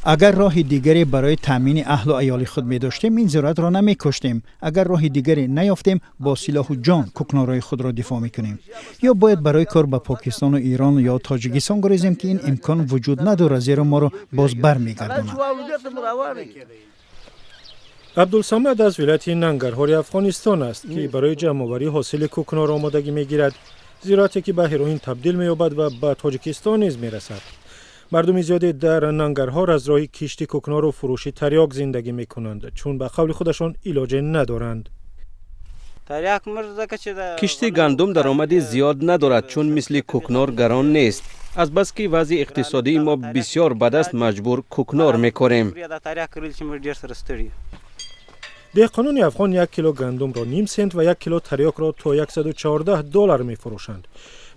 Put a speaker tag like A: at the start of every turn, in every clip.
A: Агар роҳи дигаре барои таъмини аҳлу аёли худ медоштем, ин зироатро намекоштем. Агар роҳи дигаре наёфтем, бо силоҳу ҷон кӯкнорҳои худро дифоъ мекунем. Ё бояд барои кор ба Покистону Эрон ё Тоҷикистон гурезем, ки ин имкон вуҷуд надорад, зеро моро боз бармегардонанд.
B: Абдулсамад аз вилояти Нангарҳори Афғонистон аст, ки барои ҷамъоварии ҳосили кӯкнор омодагӣ мегирад, зироате ки ба ҳероин табдил меёбад ва ба Тоҷикистон низ мерасад. Мардуми зиёде дар Нангарҳор аз роҳи кишти кӯкнору фурӯши тарёк зиндагӣ мекунанд, чун ба қавли худашон илоҷе надоранд.
C: Кишти гандум даромади зиёд надорад, чун мисли кӯкнор гарон нест. Азбаски вазъи иқтисодии мо бисёр бад аст, маҷбур кӯкнор мекорем.
B: Деҳқонони афғон 1 кило гандумро ним сент ва 1 кило тарёкро то 114 доллар мефурӯшанд.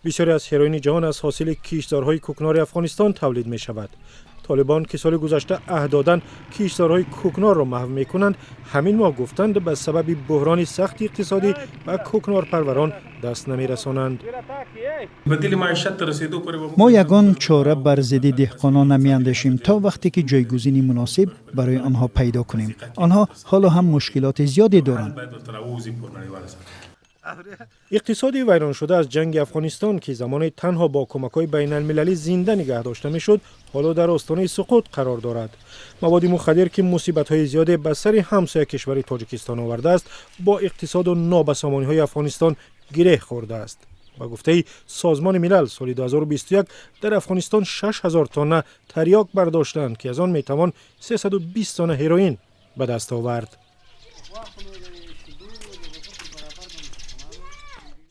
B: Бисёре аз ҳероини ҷаҳон аз ҳосили киштзорҳои кӯкнори Афғонистон тавлид мешавад. Толибон, ки соли гузашта аҳд доданд, киштзорҳои кӯкнорро маҳв мекунанд, ҳамин моҳ гуфтанд, ба сабаби буҳрони сахти иқтисодӣ ба кӯкнорпарварон даст намерасонанд.
A: Мо ягон чора бар зидди деҳқонон намеандешем, то вақте ки ҷойгузини муносиб барои онҳо пайдо кунем. Онҳо ҳоло ҳам мушкилоти зиёде доранд.
B: Иқтисоди вайроншуда аз ҷанги Афғонистон, ки замоне танҳо бо кӯмакҳои байналмилалӣ зинда нигаҳ дошта мешуд, ҳоло дар остонаи суқут қарор дорад. Маводи мухаддир, ки мусибатҳои зиёде ба сари ҳамсоя кишвари Тоҷикистон овардааст, бо иқтисоду нобасомониҳои Афғонистон гиреҳ хӯрдааст. Ба гуфтаи Созмони Милал, соли 2021 дар Афғонистон 6000 тонна тарёк бардоштанд, ки аз он метавон 320 тонна ҳероин ба даст овард.